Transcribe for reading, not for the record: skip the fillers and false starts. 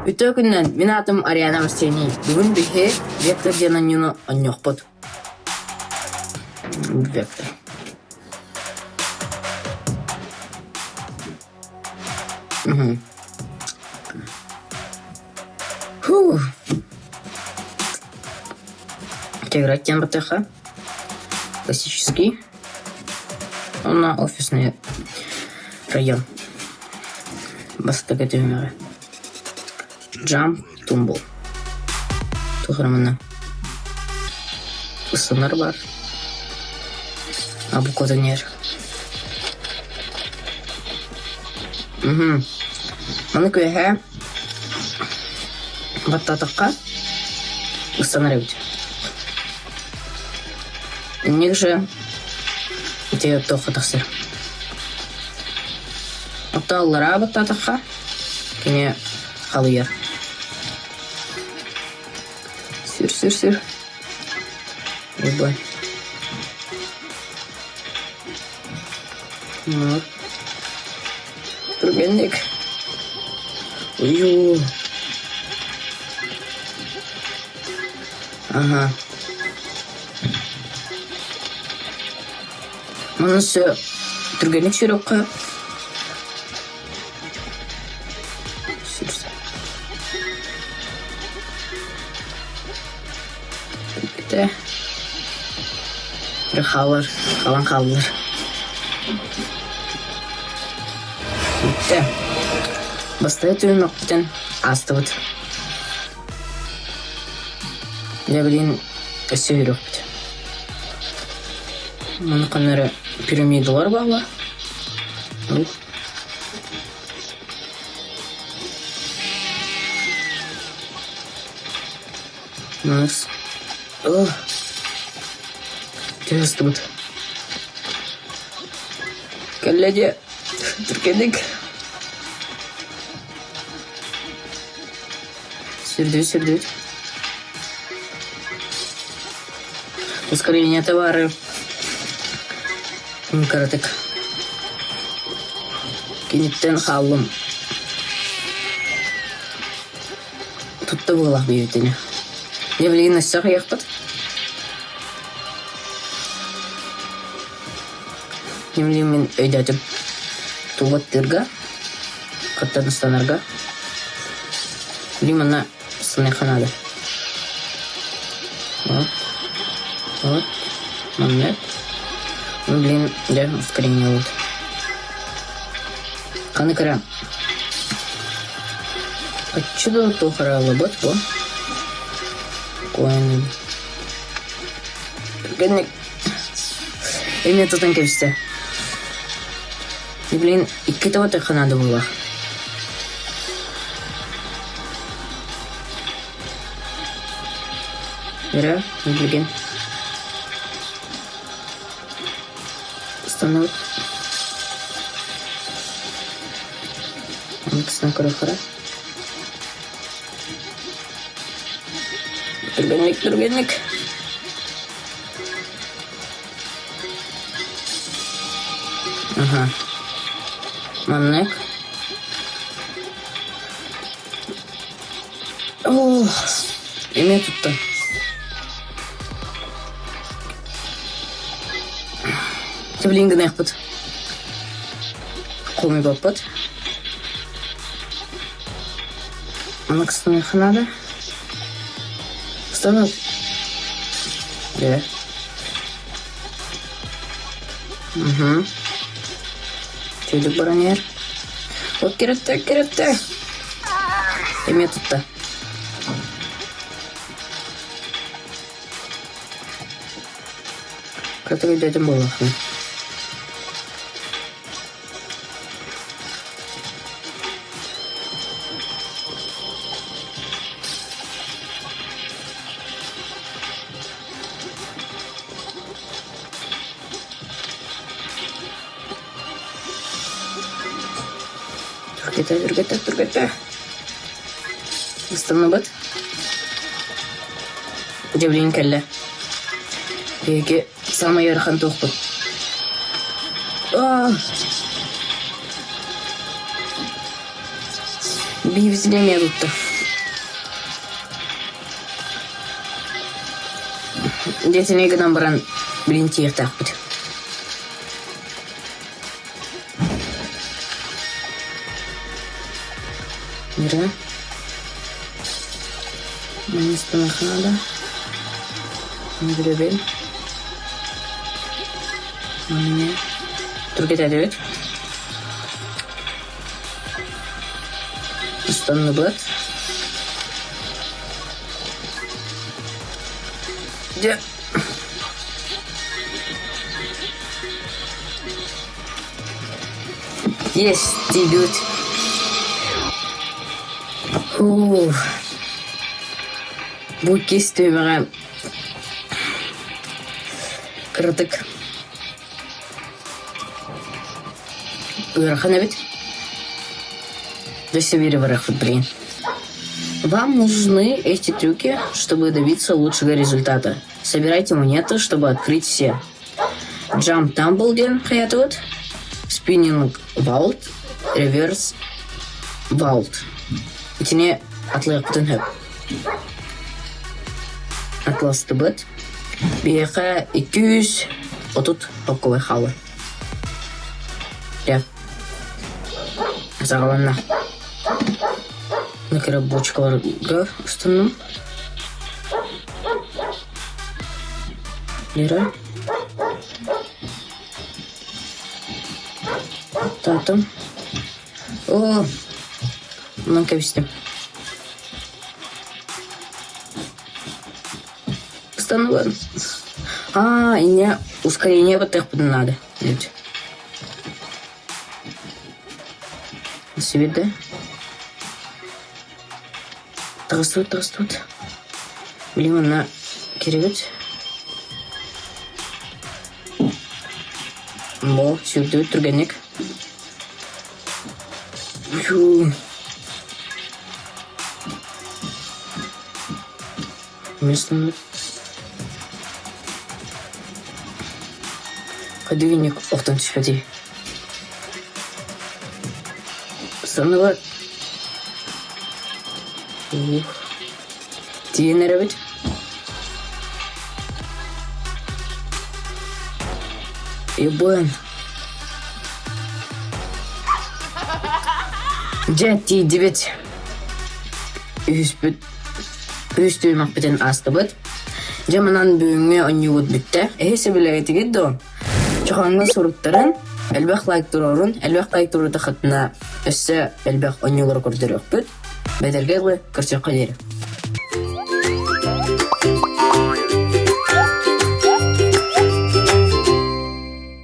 Үтүө күнүнэн, мин аатым Ариана Арсений. Бүгүн биһи Вектор диэн оонньууну оонньуохпут. Вектор. Мгм. Фу. Играть диэн баттыахха. Классический. Уонна офисный район. Бастакы түһүмэҕэ. Jump Tumble. Туох эрэ манна ыстанар баар. А буквата нер. Мгм. Маны күөһэ баттаатахха ыстанар эбит. Инник же ити туохха тахсар. Оттон аллараа баттаатахха кини халыйар. Сүр, сүр, сүр. Ой, Вот. Түргэнник. Уйуу. Ага. Маны түргэнник сүрүөххэ Этэ хаалар, халан хааллар. Бүттэ. Бастакы түһүмэхпитин аастыбыт. Дьэ билигин өссө үөрүөхпүт. Маны ханна эрэ пирамидалар бааллар. Нас. О! Түһэстибит. Кэллэ дьэ. Түргэнник. Сүрдүү сүрдүү. Ускорение баары кыратык киниттэн хааллым. Тутта быһыылаах биэбитини. Дьэ билигин өссө аҕыйахпыт. Билигин мин өйдөөтүм. Тугу аттыырга, хаттан ыстанарга. Билигин манна ыстаныахха наада. Вот. Вот. Маннык. Ну, блин, дьэ, ускорение вот. Ханы кыра Оччо туох эрэ бу. Коины. Түргэнник эмиэ тутан кэбистэ. Блин, иккитэ батыахха наада буоллах. Эрэ, билигин. Станок. Иксна көрө-көрө. Түргэнник, түргэнник. Ага. Маннык. Ох, эмиэ тутта. Блин гыныахпыт. Хомуйбаппыт. Аны кыстаныахха наада. Кыстанып. Дьэ. Угу. Чөйдүк баран иһэр. Вот кирэттэ, кирэттэ. Эмиэ тутта. Кыратык өйдөөтүм буоллаххына. Түргэтэ, түргэтэ, түргэтэ. Ыстанныбыт. Дьэ билигин кэллэ. Биһиги саамай ыарахан туохпут. Аа! Биибитин эмиэ тутта. Дьиэтинэй гынан баран билин тиийиэхтээхпит. Мира. Манныстаныахха наада. Мирэбин. Манна түргэтэтибит. Ыстанныбыт. Дьэ. Есть, тиийдибит. Фух. Бу иккис түһүмэҕэ кыратык ыарахан эбит. Өссө биири барыахпыт блин. Вам нужны эти трюки, чтобы добиться лучшего результата. Собирайте монеты, чтобы открыть все. Jump Tumble диэн хайатыбыт, Spinning Vault, Reverse Vault. Итини атлыахпытын сөп. Атластыбыт. Биһиэхэ 230 толковай хаалла. Дьэ, саҕаланна. Кыра бочкаларга устанным. Лера. Таатым. О, онон кэбистим. Стану А, инньэ ускорение баттыахпытын наада. Сибирде. Таҕыстыбыт, таҕыстыбыт. Билигин манна киирэбит. Бу сүүрдүбүт түргэнник. Фу. Местный Ходильник охтон түспэтий. Санныгар Ух. Тиийэн эрэбит. Ебан. Дьэ, тиийдибит. Үһүспүт үһүс түһүмэхпитин аастыбыт. Дьэ, манан бүгүҥҥү оонньуубут бүттэ. Эһи сөбүлээтигит дуо? Чохооҥҥо суруттаран, элбэх лайк туруорун, элбэх лайк туруордаххытына өссө элбэх оонньуулары көрдөрүөхпүт. Бэдэргэ дылы көрсүөххэ диэри.